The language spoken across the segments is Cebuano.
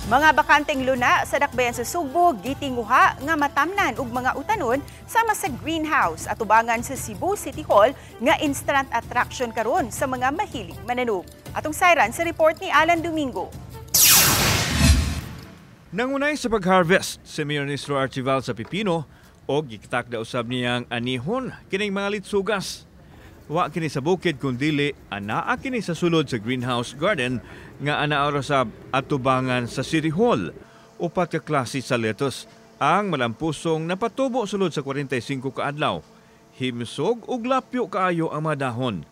Mga bakanteng luna sa dakbayan sa Sugbo gitinguha nga matamnan og mga utanon sama sa greenhouse atubangan sa Cebu City Hall nga instant attraction karon sa mga mahilig mananom. Atong sayran sa report ni Alan Domingo. Nangunay sa pag-harvest si Mayor Nestor Archival sa pipino o gitakda usab niyang anihon kining mga litsugas. Wa kini sa bukid kundili anaa kini sa sulod sa greenhouse garden nga anaa ra sa atubangan sa City Hall. 4 ka klase sa lettuce ang malampusong napatubo sulod sa 45 ka adlaw. Himsog ug lapyo kaayo ang mga dahon.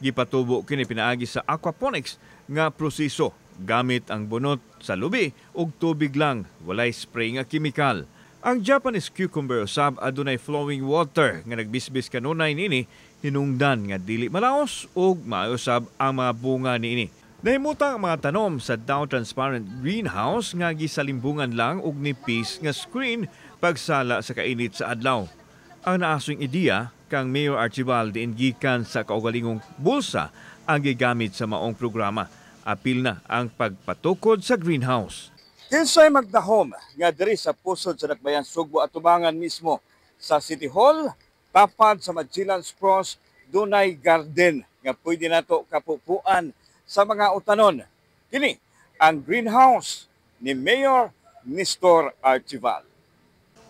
Gipatubo kini pinaagi sa aquaponics nga proseso gamit ang bunot sa lubi ug tubig lang, walay spray nga kimikal. Ang Japanese cucumber usab adunay flowing water nga nagbisbis kanunay niini, hinungdan nga dili malaos ug maayo sab ang mga bunga niini. Nahimutang ang mga tanom sa Dow transparent greenhouse nga gisalimbungan lang og nipis nga screen pagsala sa kainit sa adlaw. Ang naasong ideya kang Mayor Archival diin gikan sa kaugalingong bulsa ang gigamit sa maong programa. Apil na ang pagpatukod sa greenhouse. Kinsay magdahom nga diri sa pusod sa Dakbayan Sugbo atubangan mismo sa City Hall, tapad sa Magellan's Cross, dunay garden nga pwede nato kapupuan sa mga utanon. Kini ang greenhouse ni Mayor Nestor Archival.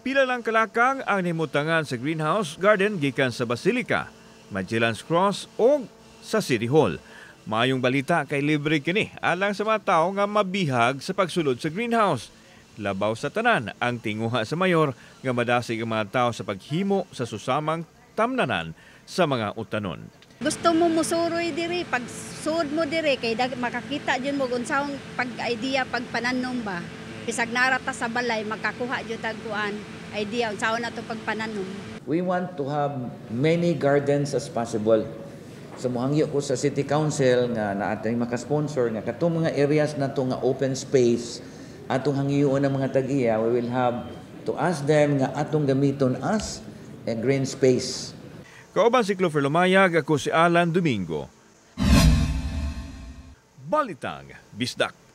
Pila lang kalakang ang nimutangan sa greenhouse garden gikan sa Basilica, Magellan's Cross o sa City Hall. Maayong balita kay libre kini alang sa mga tao nga mabihag sa pagsulod sa greenhouse. Labaw sa tanan ang tinguha sa mayor nga madasig ang mga tao sa paghimo sa susamang tamnanan sa mga utanon. Gusto mo musuroy diri, pag sud mo diri kay makakita jud mo unsaon pag idea pagpananom ba. Bisag nara ta sa balay, makakuha jud tag kuan idea unsaon na to pagpananom. We want to have many gardens as possible. So muhangyo ko sa City Council nga naatay makasponsor nga katong mga areas nato nga open space atong hangyoon ng mga tag-iya, we will have to ask them nga atong gamiton as a green space. Kauban si Clover Lumayag, ako si Alan Domingo. Balitang Bisdak.